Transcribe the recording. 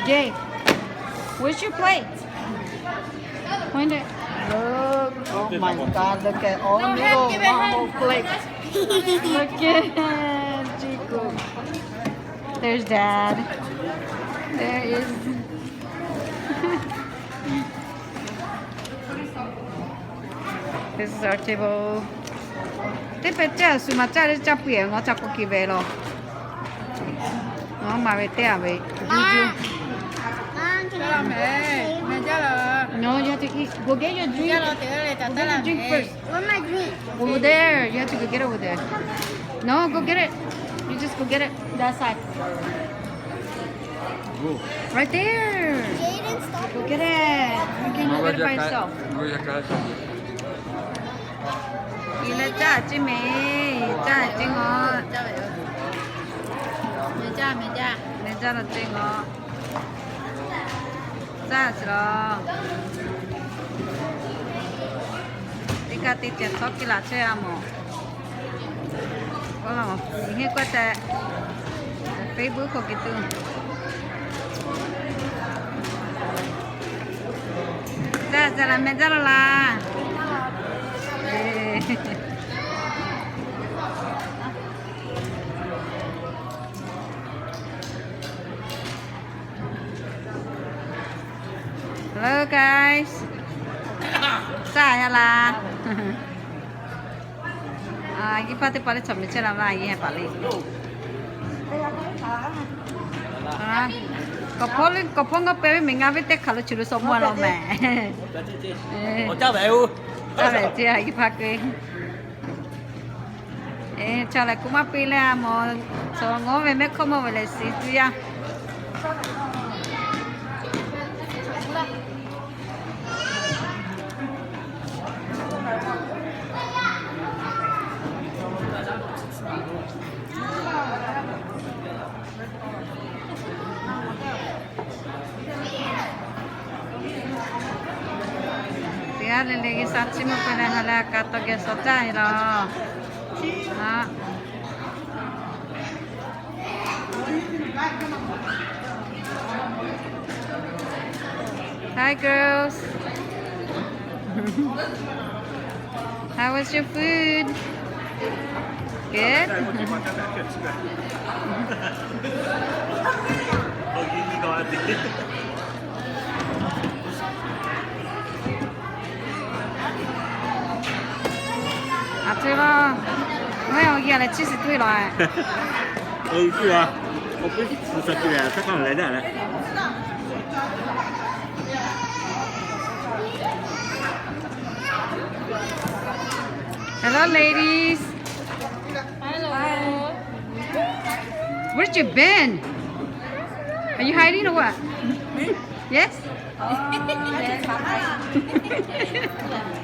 Jay, where's your plate? Point it. Look, oh my God, look at all the noodles on the whole plate. Look at Jiko. There's Dad. There is. This is our table. Teˇ pehˍ caˇ suh ma caˇ leh caˇ pui-eˬ ngaˬ caˇ k'oˆ kiˇ ve law. Ngaˬ ma ve teˇ a ve. No, you have to eat. Go get your drink. Go get your drink first. Over there. You have to go get over there. No, go get it. You just go get it. That side. Right there. Go get it. You can go get it by yourself. Iˉ leh caˇ ceˇ mehˍ, caˇ ceˇ ngaˬ. Mehˍ caˇ, mehˍ caˇ, mehˍ caˇ la ceˇ ngaˬ. Caˇ sheˍ law. Teˇ kaˇ teˇ ceh htawˇ kiˇ laꞈ chehˇ a mawˬ. K'o laˬ, heˆ k'oˆ tehꞈ, Facebook k'oˆ kiˇ tuˬ. Caˇ caˇ la mehˍ caˇ la laˬ. Hello guys. Caˇ yaˇ laˬ. Iˉ paˆ teˇ paˆ leh chaw mehˍ chehˇ la maˇ yeˇ heh paˍ le. Kawꞈ hpawˇ ngaˇ peh ve mehˍ ngaˇ ve teˇ hk'aˬ lo chi lo sawꞈ maˇ law mehˍ. Caˇ ve ceˇ a iˉ paˆ keu. Chaw lehˬ k'o maˇ piˇ leh a mawˬ, chaw ngawˉ ve mehˆ hkawˇ mawˇ ve lehˬ shiˍ tuˬ yaˇ. Teˇ g'aˇ le le geh sha chiˇ mvuh peuˬ leh ha leh a kaˍ tawˇ geh shaw caˇ e laˬ. Hi girls. How was your food? Good? A tcuh laˇ, ngaˬ hui awˬ yanˇ lehˬ chi shiˍ tuˬ laˬ. Hello, ladies. Hello. Where'd you been? Are you hiding or what? Yes? Oh, yes, I'm hiding.